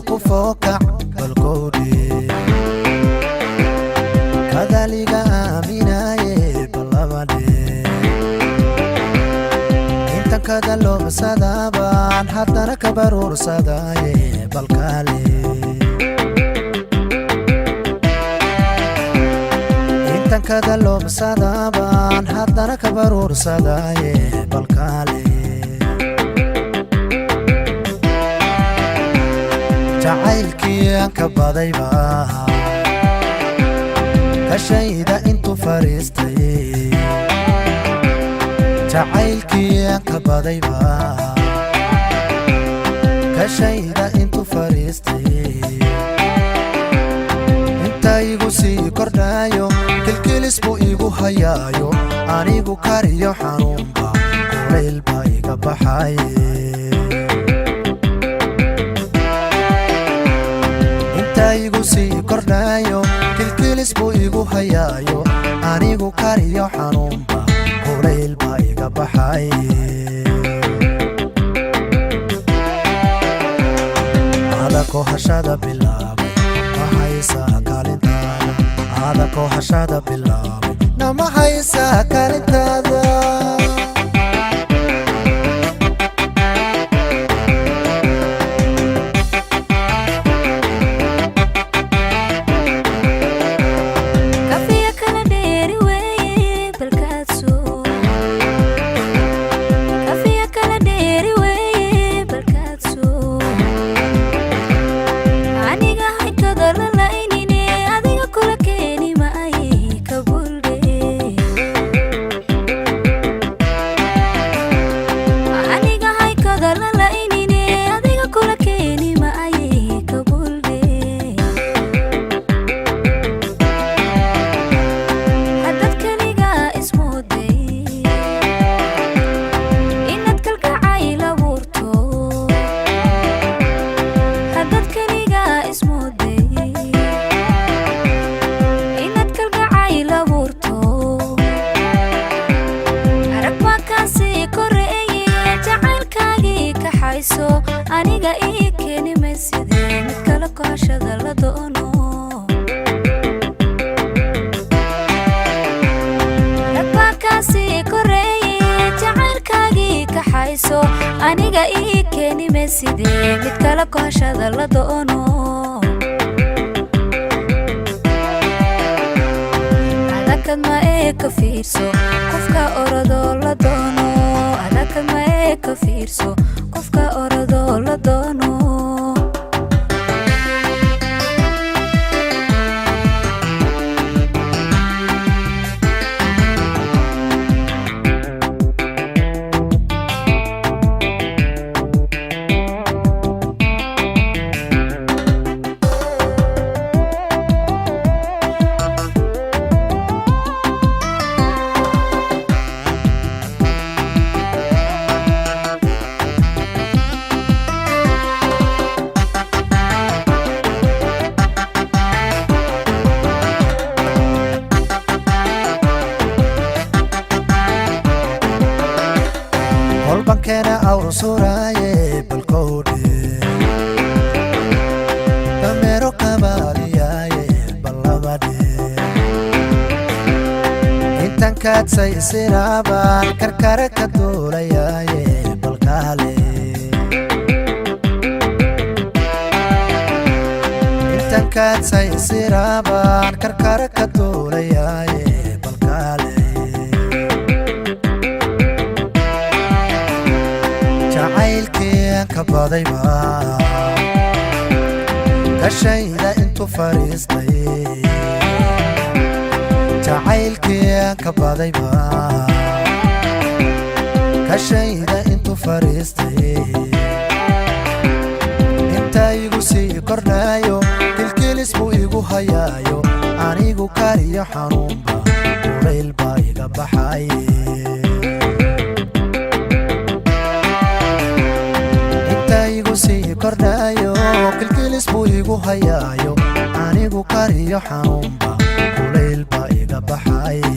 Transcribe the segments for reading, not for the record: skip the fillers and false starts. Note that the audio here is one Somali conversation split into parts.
Ku fookac balkowdhe kadaliga aaminaaye ballabadhe intan kada loobsadabaan haddana kabaruursadaaye balkaale intan kada loobsadabaan haddana kabaruursadaaye balkaale. Jacaylkii aan ka badayba kashayda intuu fariistay, jacaylkii aan ka badayba kashayda intuu fariistay, inta igu sii kordhayo kilkilis buu igu hayaayo, anigu kariyo xanuunba kulayl baa iga baxaye. Inta igu sii kordhayo kilkilis buu igu hayaayo, anigu kariyo xanuunba kulayl baa iga baxaye. Ada kohashada bilaabay ma haysaa kaalintaada? Ada kohashada bilaabay nama haysaa kaalintaada? Kafiya kala dheeri weeye balkaadso, kafiya kala dheeri weeye balkaadso. Aniga haykada lalaynine, adiga kula keeni maaye kabuldhe. Aniga haykada lalaynine, adiga kula keeni maaye kabuldhe. Haddaad keligaa ismooday inaad kalgacayl abuurto, haddaad keligaa ismooday inaad kalgacayl abuurto, arag baa kaasii koreeye jacaylkaagii kaxayso, aniga ii keeni maysidee mid kale kohashada la doono. Ragbaakaasii koreeye jacaylkaagii kaxayso, aniga ii keeni maysidee mid kale kohashada la doono. Adakad ma ee ka fiirso qofka orodoo la doono, adakad ma ee ka fiirso qofka orodoo la doono. Kolbankeena awr suraaye balkowdhe dameero kabaaliyaaye ballabadhe intan kaadsay isiraabaan karkare ka duulayaaye balkaale intan kaadsay isiraabaan karkare ka duulayaaye balkaale. Jacaylkii aan ka badayba kashayda intuu fariistay, jacaylkii aan ka badayba kashayda intuu fariistay, inta igu sii kordhayo kilkilis buu igu hayaayo, anigu kariyo xanuunba kulayl baa iga baxaye. Inta igu sii kordhayo kilkilis buu igu hayaayo, anigu kariyo xanuunba kulayl baa iga baxaye.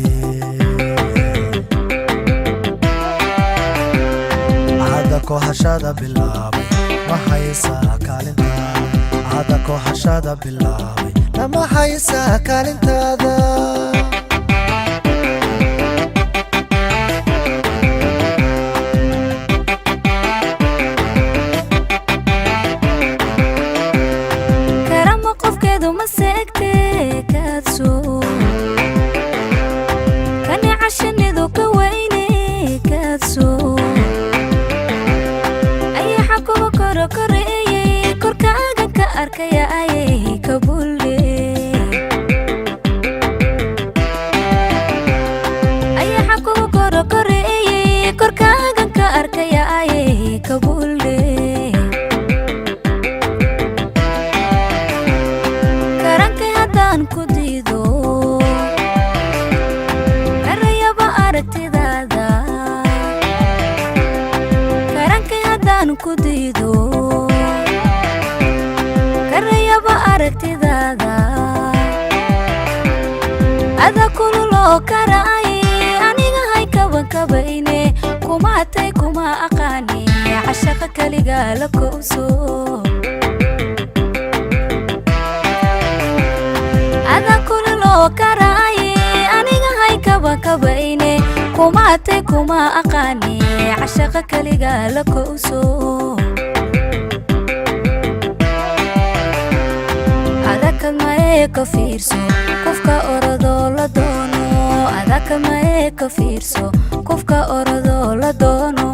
Ada kohashada bilaabay ma haysaa kaalintaada? Ada kohashada bilaabay, nama haysaa kaalintaada. Karama qofkeedu ma seegte, kaadso kanica shinnidu ka weyne, kaadso ayaxa kuwa koro koreeyey, korkaagan ka arkaya ayay ka bulle. Ayaxa kuwa koro koreeyey, korkaagan ka arkaya ayay ka bulle. Karankay haddaan ku diido, karayaba aragtidaada. Karankay haddaan ku diido, karayaba aragtidaada. Ada kululoo karaay, aniga hay kaban kabayne, kumaatay kuma aqaani, cashaqa kaligaa la kowso. Ada kululoo karaaye, aniga hay kaban kabayne, kumaatay kuma aqaani, cashaqa kaligaa la kowso. Adakamae ka fiirso qofka orodoo la doono. Adakamae ka fiirso qofka orodoo la doono.